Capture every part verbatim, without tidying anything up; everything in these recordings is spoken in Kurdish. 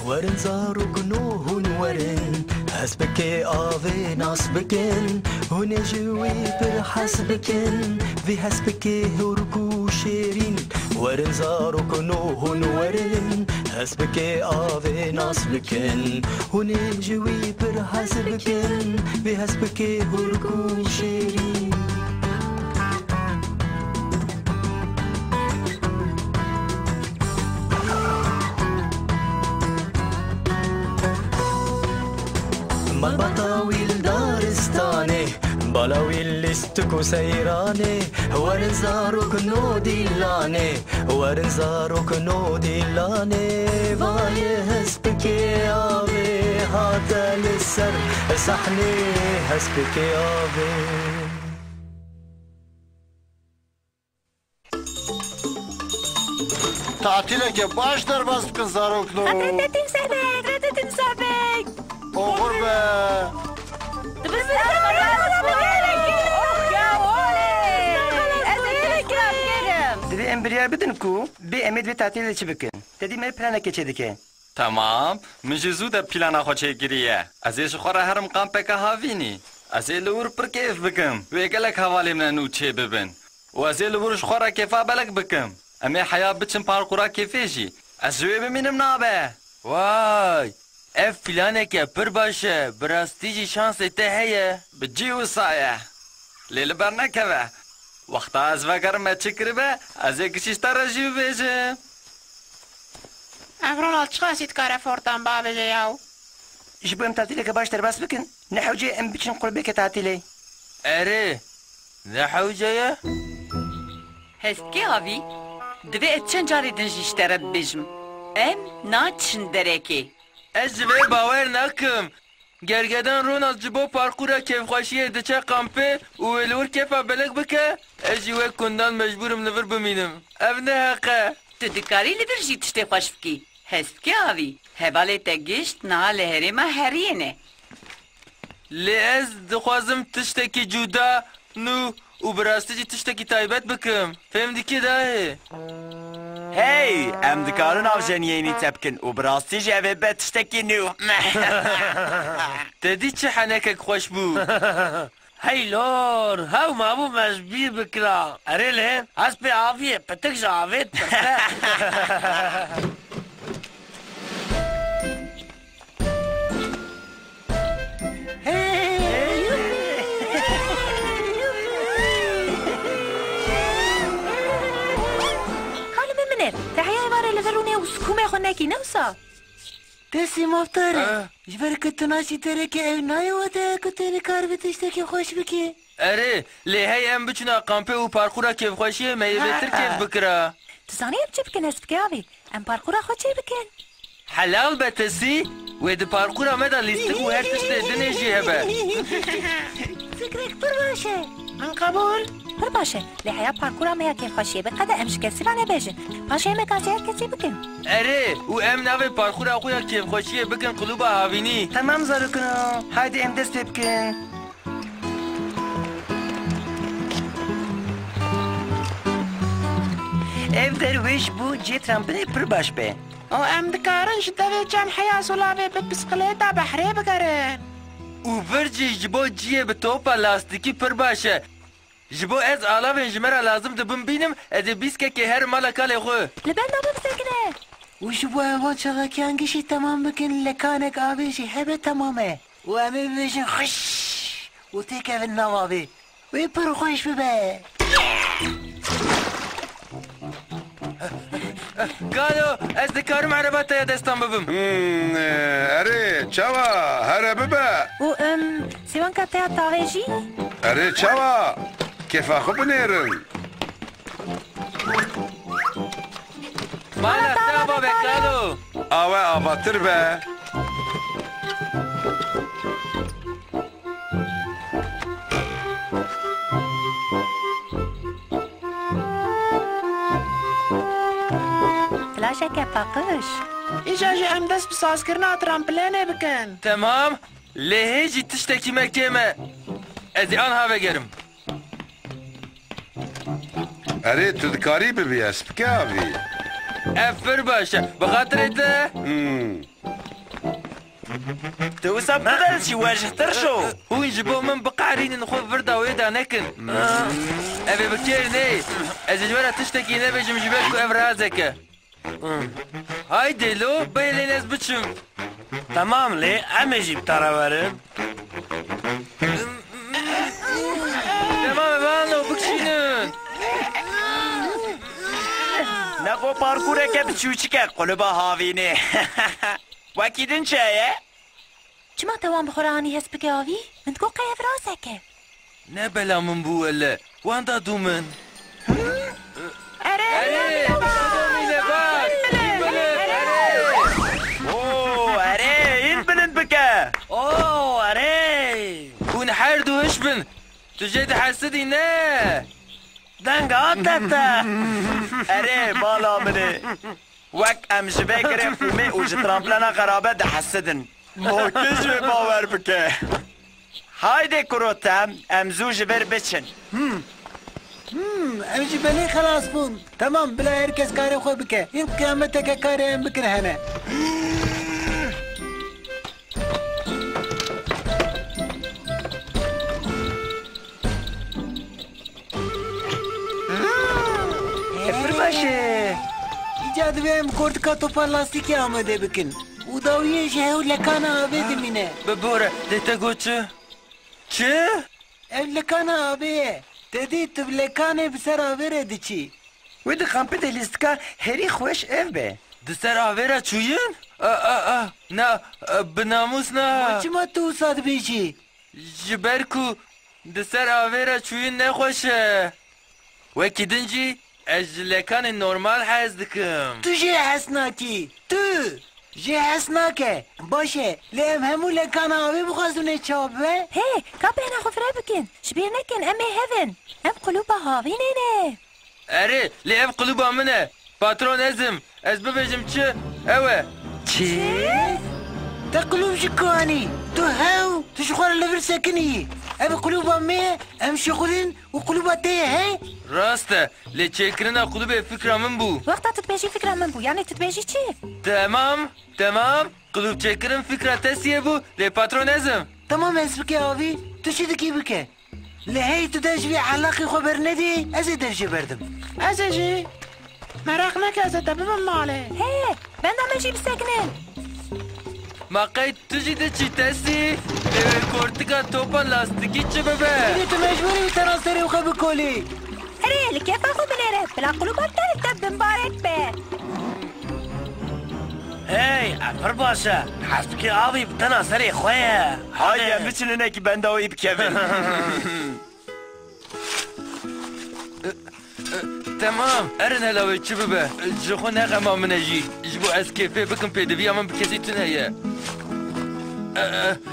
Werin zarokno hûn werin, hespikê avê nas bikin, hûn ê ji wî pir hez bikin, vî hespikê hûrk û şêrîn. Werin zarokno hûn werin, hespikê avê nas bikin, hûn ê ji wî pir hez bikin, vî hespikê hûrk û şêrîn. Malbata wî li daristanê, bala wî lîstik û seyranê, werin zarok no dîlanê, werin zarok no dîlanê, vayê hespikê avê hate li ser sahnê, hespikê avê. Tatîleke baş derbas bikin zarokno. Reddedin sebek, reddedin sebek. Oxir be. Divê em biryar bidin ku bê em ê di vê tatîlê de çi bikin. Te dî me planekê çêdike. Temam, min jî zû de plana xwe çêkiriye. Ez ê ji xwe re herim kampeke havînî. Ez ê li wir pir kêf bikim. Wê gelek hevalê min nû çê bibin. Û ez ê li wir ji xwe re kêfa belek bikim. Em ê heya biçin parkûra kêfê jî. Ez ji wê bimînim nabe. Way! Ev planeke pir baş e. Bi rastî jî şansê te heye. Bi cî wisa ye. Lê li ber nekeve. Wexta ez vegerim me çi kiribe, ez ê gişî ji te re jî bibêjim. Ev Ronald çiqasî dikare fortan bavêje yaw? Ji bo em tatîleke baş derbas bikin, ne hewce em biçin qulbeke tatîlê. Erê, ne hewce ye? Hespikê avî, divê ez çend carê din jî ji te re bibêjim. Em naçin derekê. Ez ji vê bawer nakim. Gergedan Ronald ji bo parkûra kêfxweşiyê diçe kampê û wê li wir kêfa belek bike, ez jî wek kundan mecbûr im li vir bimînim. Ev ne heq e. Tu dikarî li vir jî tiştê xweş bikî. Hespikê avî, hevalê te gişt niha li herêma heriyê ne. Lê ez dixwazim tiştekî cuda, nû û bi rastî jî tiştekî taybet bikim. Fêm dikî dayê? Hey, em dikarin avjeniyê nîte bikin û bi rastî jî ev ê be tiştekî nû. Te dî çi henekek xweş bû? Hey lor, hew mabû me ji bîr bikira. Erê lê, hespê aviyê pitik ji avê dipirse. Xanimê min e, te heya êvarê li vir rûnê û sikumê xwe nekî, ne wisa? Tesî mafdar e. Ah. Ji ber ku tu naçî derekê ew nayê we te ku tu nikaribî tiştekî xweş bikî. Erê, lê hey em biçûna kampê û parkûra kêfxweşiyê me yê bêtir kêf bikira. Tu zanî em çi bikin hespikê avî? Em parkûra xwe çê bikin. Helal be Tesî, wê di parkûra me de lîstik û her tiştê dinê jî hebe. Fikrek pir baş e. Min qebûl. Pir baş e, lê heya parkûra me ya kêfxweşiyê biqede em ji kesî ve nebêjin. Paşê em ê kasê her kesî bikin. Erê, û em navê parkûra xwe ya kêfxweşiyê bikin Klûba Havînî. Temam zarokino, haydi em dest pê bikin. Ev der wê ji bo cihê trampinê pir baş be. Û em dikarin ji devê çend heya solavê bi pisqilêta behrê bigerin. Û vir jî ji bo cihê bi topa lastîkî pir baş e. Ji bo ez alavên ji me re lazim dibin bînim, ez ê bîskekê herim mala kalê xwe. Li benda min bisekine. Û ji bo em van çalakiyan gişî temam bikin, lekanek avê jî hebe temam e. Û em ê bibêjin xiş û têkevin nav avê. Wê pir xweş bibe. Galo, ez dikarim ereba te ya destan bibim. Hmm, e, erê, çawa? Here bibe. Û, em, sêwanka te ya tavê jî? Erê, çawa? Kêfa xwe binêrin. Mala te ava be, Galo. Awe avatir be. Flaşeke paqij. Îja jî em dest bi sazkirina tramplênê bikin. Temam. Lê hê jî tiştekî me kêm e. Ez ê anha vegerim. Erê, tu dikarî bibî, ez bike avî. Ev pir baş e. Bi xatirê te. Hmm. Tu wisa bi tu de diçî, werjixtir şo. Hûn ji bo min biqehrînin, xwe vir dawiyê de nekin. Ev ê bi kêr neyê. Ez ê ji we re tiştekî nebêjim ji ber ku ev razek e. Haydê lo, bihêlin ez biçim. Temam lê, em ê jî bi te re werin. Temam e, vano, bikişînin. Nexwe parkûreke biçûçik e, quluba havînê. Wekî din çi heye? Çima te wan bi xwe re anî hespikê avî? Min digot qey ev razek e. Ne bela min bû wele. Wan da dû min. Erê, erê, erê, erê. Oo, erê, hîn bilind bike. Oo, erê. Hûn her du hiş bin. Tu jê dihesidî ne? Denga te te. Erê, bala min ê. Wek em ji vê girê qûmê û ji tramplena xerabe dihesidin. Ma kê ji wê bawer bike? Haydê kuro te, em zû ji vir biçin. Hmm, em ji belê xelas bûn. Temam, bila her kes karê xwe bike. Hîn qiyameteke karê em bikin hene. E, pir baş e. Îca divê em kortika topa lastîkê amade bikin. Û dawiyê ji hew lekana avê dimîne. Bibore, dê te got çi? Çi? Ev lekana avê ye. Te dî tu bi lekanê bi ser avê re diçî. Wê di kampê de lîstika herî xweş ev be. Di ser avê re çûyîn? A, a, a, na, a, bi namûs na. Ma çima tu wisa dibêjî? Ji ber ku di ser avê re çûyîn nexweş e. Wekî din jî ez ji lekanê normal hez dikim. Tu jê hez nakî. Tu jê hez nake. Baş e. Lê em hemû lekana avê bixwazin ê çawa bibe? Hê, ka bêhna xwe fireh bikin. Ji bîr nekin, em ê hev in. Em qulûba havînê ne. Erê, lê ev qulûba min e. Patron ez im. Ez bibêjim çi, ew e. Çi? Te qulûb ji ku anî? Tu hew, tu ji xwe re li vir sekinî. Ev qulûba me ye, em şixulin û qulûba te ye, hey? Rast e, lê çêkirina qulûbê fikra min bû. Wexta tu dibêjî fikra min bû, yanî tu dibêjî çi? Temam, temam. Qulûbçêkirin fikra Tesiyê bû, lê patron ez im. Temam, hespikê avî, tu çi dikî bike. Lê hey tu dev ji vê elaqî xwe bernedî, ez ê dev jê berdim. Ez ê jî. Meraq neke, ez ê te bibim malê. Hê, benda me jî bisekinin. Ma qey tu jî diçî Tesî? Lê wê kortika topa lastikî çi bibe? Êdî tu mecbûr î tena serê xwe bikolî. Erê, li kêfa xwe binêre. Bila qulûba te li te bimbarek be. Hey, ev pir baş e. Hespikê avî bi tena serê xwe ye. Haydi, em biçin hinekî benda wî bikevin. Temam, erin hela wê çi bibe. Ji xwe ne xema min e jî. Ji bo ez kêfê bikim, pêdiviya min bi kesî tune ye.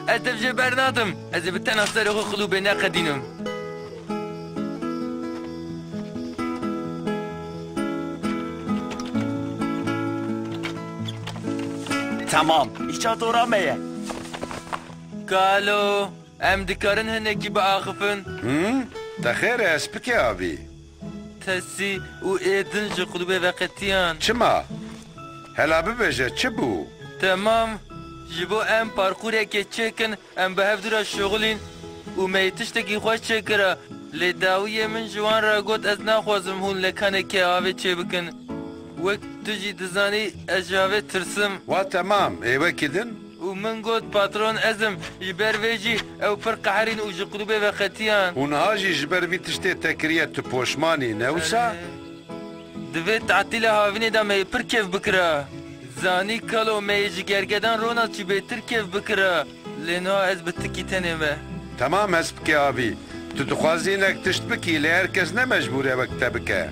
Ez dev jê bernadim. Ez ê bi tena serê xwe qilûbê neqedînim. Temam. Îca dora me ye. Kalo, em dikarin hinekî biaxifin? Him? Te xêr e, hespikê avî? Tesî û ê din ji qulûbê veqetiyan. Çima? Hela bibêje, çi bû? Temam. Ji bo em parkûrekê çêkin, em bi hevdû re şixulîn û me yê tiştekî xweş çêkira. Lê dawiyê min ji wan re got, ez naxwazim hûn lekanekê avê çêbikin. Wek tu jî dizanî, ez ji avê tirsim. Wa temam, ê wekî din? Û min got, patron ez im. Ji ber vê jî ew pir qehrîn û ji qulûbê veqetiyan. Û niha jî ji ber vî tiştê te kiriye, tu poşman î, ne wisa? Erê. Divê tatîla havînê de me yê pir kêf bikira. Zanî kalo, me yê ji gergedan Ronald jî bêtir kêf bikira. Lê niha ez bi tikî tenê me. Temam, hespikê avî. Tu dixwazî hinek tişt bikî, lê her kes ne mecbûr e wek te bike.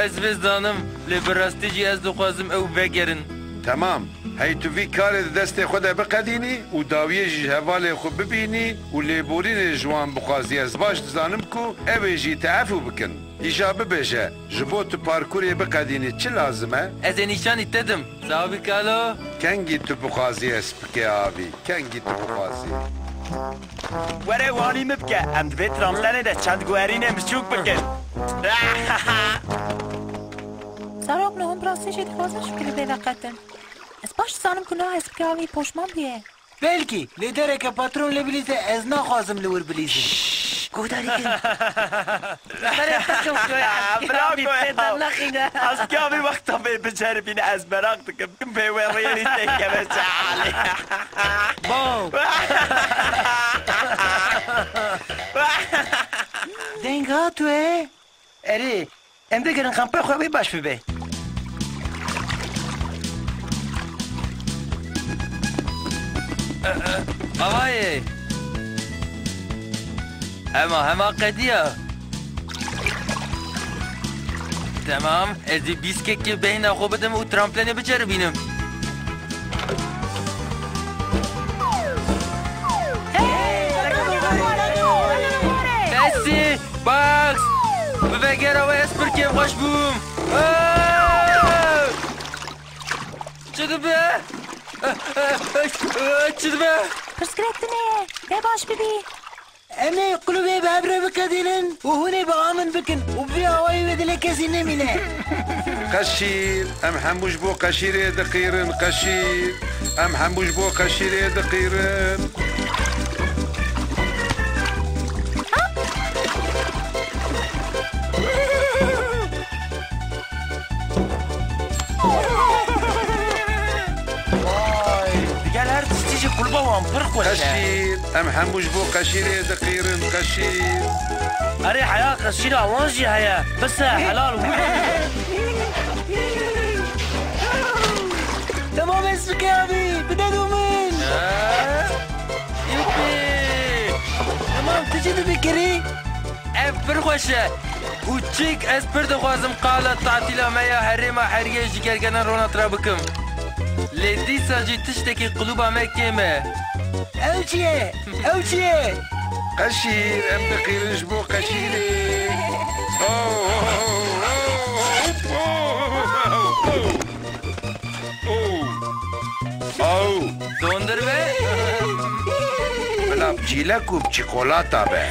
Ez vê zanim, lê bi rastî jî ez dixwazim ew vegerin. Temam. Hey tu vî karê di destê xwe de biqedînî û dawiyê jî ji hevalê xwe bibînî û lêborînê ji wan bixwazî, ez baş dizanim ku ew ê jî te efû bikin. Îja bibêje, ji bo tu parkûrê biqedînî çi lazim e? Ez ê nîşanî te dim. Sax bî kalo. Kengî tu bixwazî, hespikê avî? Kengî tu bixwazî? Were wanî min bike, em di vê tramtenê de çend guherînên biçûk bikin. Zarokno, hûn bi rastî jî dixwazin ji kulîbê veqetin. Ez baş dizanim ku niha hespikê avî poşman bûye. Belkî, lê dereke patron lê bilîze, ez naxwazim li wir bilîzim. Guhdarî kin. Berê teqim ku ya, Bira Abi, ku ya. Pêta nexîne. Ez kavî wexta bê biceribîne, ez meraq dikim. Bê we rêrî têkeve çi halê. Bom. Deng hat we? Erê, em bigirin kampê xwe wê baş bibe. Avayê. Hema, hema qediya. Temam, ez ê bîskekê beyna xwe bidim û tramplênê biceribînim. Messi! Box! Bi vegera we ez pir kêfxweş bûm. Aa! Çi dibe? Çi dibe? Pirsgirêk tune ye. Dê baş bibî. Em ê klûbê bi hev re biqedînin û hûn ê bi a min bikin û bi vî awayî wê dilê kesî nemîne. Qeşîr, em hemû ji bo qeşîrê diqîrin, qeşîr. Em hemû ji bo qeşîrê diqîrin. Vay, digel her tiştî ji kulba wan pir xweş e. Qeşîr, em hemû ji bo qeşîrê diqîrin, qeşîr. Erê heya qeşîra wan jî heye. Bise helal wî. Temam ez bike abi, bide do min. Yupî! Temam, tu çi dibî kirî? Ev pir xweş e. Û çik ez pir dixwazim qala tatîla me ya herêma Heriyê ji gergenan Ronat re bikim. Lê dîsa jî tiştekî klûba me kêm e. Ew çi ye? Ew çi ye? Qeşîr, em diqîrin ji bo qeşîrê. Oh, oh, oh, oh, oh, oh. Oh. Oh. Dondurma? Bila bi çîlek û bi çikolata be.